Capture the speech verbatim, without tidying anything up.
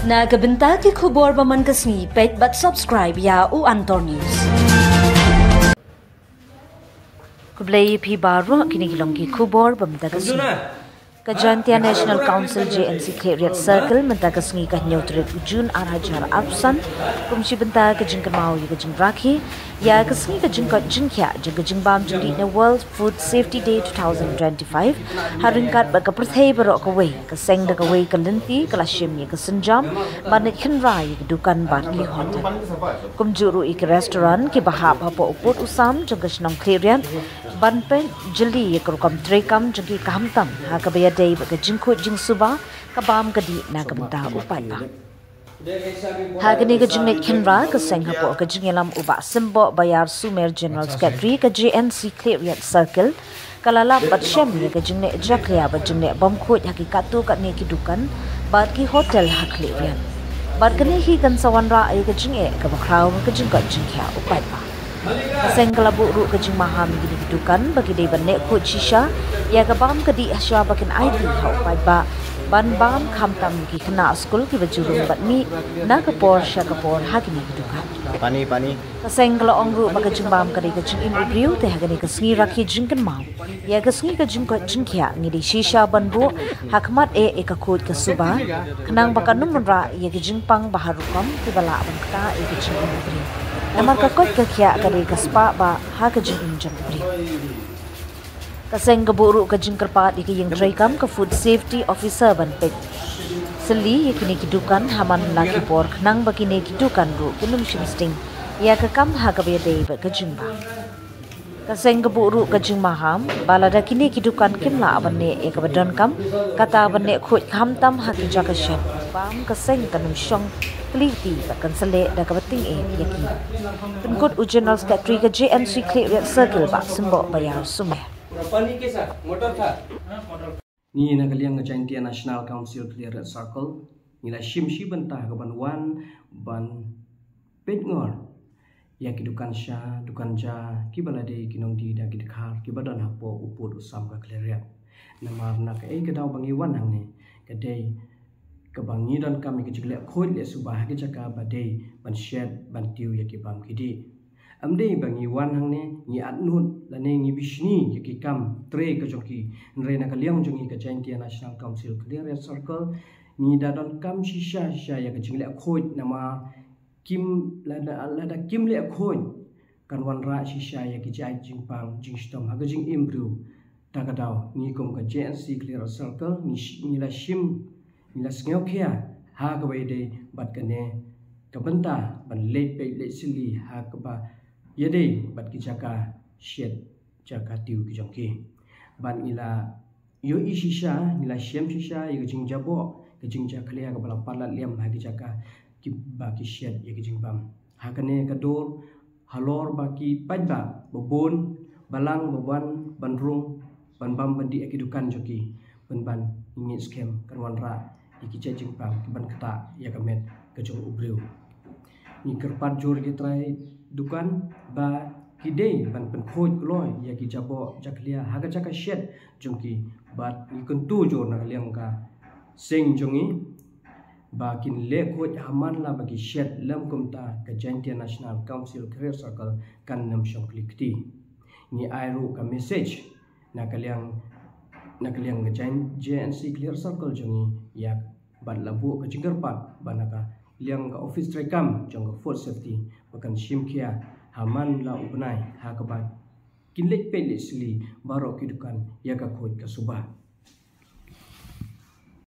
Na ka bynta ki khubor ba man ka sngi, peit bad subscribe ïa U Antor News. Khublei phi baroh, kine ki long ki khubor ba mynta ka sngi. Ka Jaintia National Council, J N C, Khliehriat Circle mynta ka sngi ka hynñiew tarik u Jun ar hajar arphew san kum shi bynta ka jingkynmaw ïa ka jingrakhe ïa ka sngi ka jingkoit jingkhiah jong ka jingbam jingdih na World Food Safety Day two thousand twenty-five. Ha ryngkat bad ka pyrthei baroh kawei, ka seng da kawei ka lynti ka la shim ïa ka sienjam ban leit khynra ïa ki dukan bad ki hotel, kumjuh ruh ïa ki restaurant kiba hap hapoh u pud u sam jong ka shnong Khliehriat ban peit jylli ïa ka rukom treikam jong ki, khamtam ha kaba ïadei bad ka jingkhuid jingsuba ka bam ka dih na ka bynta u paidbah. Ha kane ka jingleit khynra, ka seng hapoh ka jingïalam u Bah Symboh Bayar Sumer, General Secretary ka J N C Khliehriat Circle, ka la lap bad shem ïa ka jingleh jakhlia bad jingleh bam khuid ha ki katto katne ki dukan bad ki hotel ha Khliehriat. Bad kane hi kan sa wanrah ïa ka jingeh kaba khraw ha ka jingkoit jingkhiah u paidbah. Ka seng ka la buh ruh ka jingmaham ïa kine ki dukan ba ki dei ban leh khuid shisha ïa ka bam ka dih hashwa ba kin aiti ha u paidbah ban bam, khamtam ïa ki khynnah skul kiba ju rung bad mih na ka por sha ka por ha kine ki dukan. Pani, pani. Ka seng ka la ong ruh ba ka jingbam ka dei ka jingim u briew, te ha kane ka sngi rakhe jingkynmaw ïa ka sngi ka jingkoit jingkhiah, ngi dei shisha ban buh ha khmat eh ïa ka khuid ka suba, khnang ba kan ym wanrah ïa ka jingpang ba ha rukom kiba lah ban ktah ïa ka jingim u briew. Namar ka koit ka khiah ka dei ka spah bah ha ka jingim jong u briew. Ka seng ka buh ruh ka jingkyrpad ïa ka ïing treikam, ka Food Safety Officer, ban peit sylli ïa kine ki dukan ha man la ki por, khnang ba kine ki dukan ruh kin ym shim sting ïa ka kam ha kaba ïadei bad ka jingbam. Ka seng ka buh ruh ka jingmaham ba lada kine ki dukan kim lah ban leh ïa kaba donkam, kata ban leh khuid, khamtam ha ki jaka shet bam, ka seng kan ym shong kylli kti bad kan sa leh da kaba tyngeh ïa ki. Pynkut u General Secretary ka J N C Khliehriat Circle, Bah Symboh Bayar Sumer. Ngi na ka liang ka Jaintia National Council Khliehriat Circle, ngi la shim shi bynta ka ban wan ban peit ngor ïa ki dukan sha, dukan ja, kiba la dei ki nongdie da ki dkhar kiba don hapoh u pud u sam ka Khliehriat. Namar na kaei ka daw ba ngi wan hangne, ka dei kaba ngi donkam ïa ka jingleh khuid leh suba ha ki jaka ba dei ban shet ban tiew ïa ki bam ki dih. Ym dei ba ngi wan hangne ngi atnud lane ngi bishni ïa ki kam trei ka jong ki. Hynrei na ka liang jong ngi ka Jaintia National Council Khliehriat Circle, ngi da donkam shisha shisha ïa ka jingleh khuid, namar kim, lada, lada kim leh khuid, kan wanrah shisha ïa ki jait jingpang jingshitom ha ka jingim briew. Ta ka daw ngi kum ka J N C Khliehriat Circle ngi shi-, ngi la shim, ngi la sngewkhia ha kaba ïadei bad kane ka bynta ban leit peit leit sylli ha kaba ïadei bad ki jaka shet jaka tiew ki jong ki. Bad ngi la ïohi shisha, ngi la shem shisha ïa ka jingjaboh ka jingjakhlia kaba la palat liam ha ki jaka kiba ki shet ïa ki jingbam. Ha kane ka dur halor ba ki paidbah ba bun balang ba wan ban rung ban bam ban dih ha ki dukan jong ki, pynban ngi ngeit skhem kan wanrah ïa ki jait jingpang ki ban ktah ïa ka met ka jong u briew. Ngi kyrpad jur ïa ki trai dukan ba ki dei ban pynkhuid kloi ïa ki jaboh jakhlia ha ka jaka shet jong ki, bad ngi kyntu jur na ka liang ka seng jong ngi ba kin leh khuid ha man la ba ki shet lem, kumta ka Jaintia National Council Khliehriat Circle kan ym shong kylli kti. Ngi ai ruh ka message na ka liang, na ka liang ka J N C Khliehriat Circle jong ngi ïa, bad la buh ka jingkyrpad ba na ka liang ka office treikam jong ka Food Safety ba kan shim khia ha man la u bnai ha kaba kin leit peit leit sylli baroh ki dukan ïa ka khuid ka suba.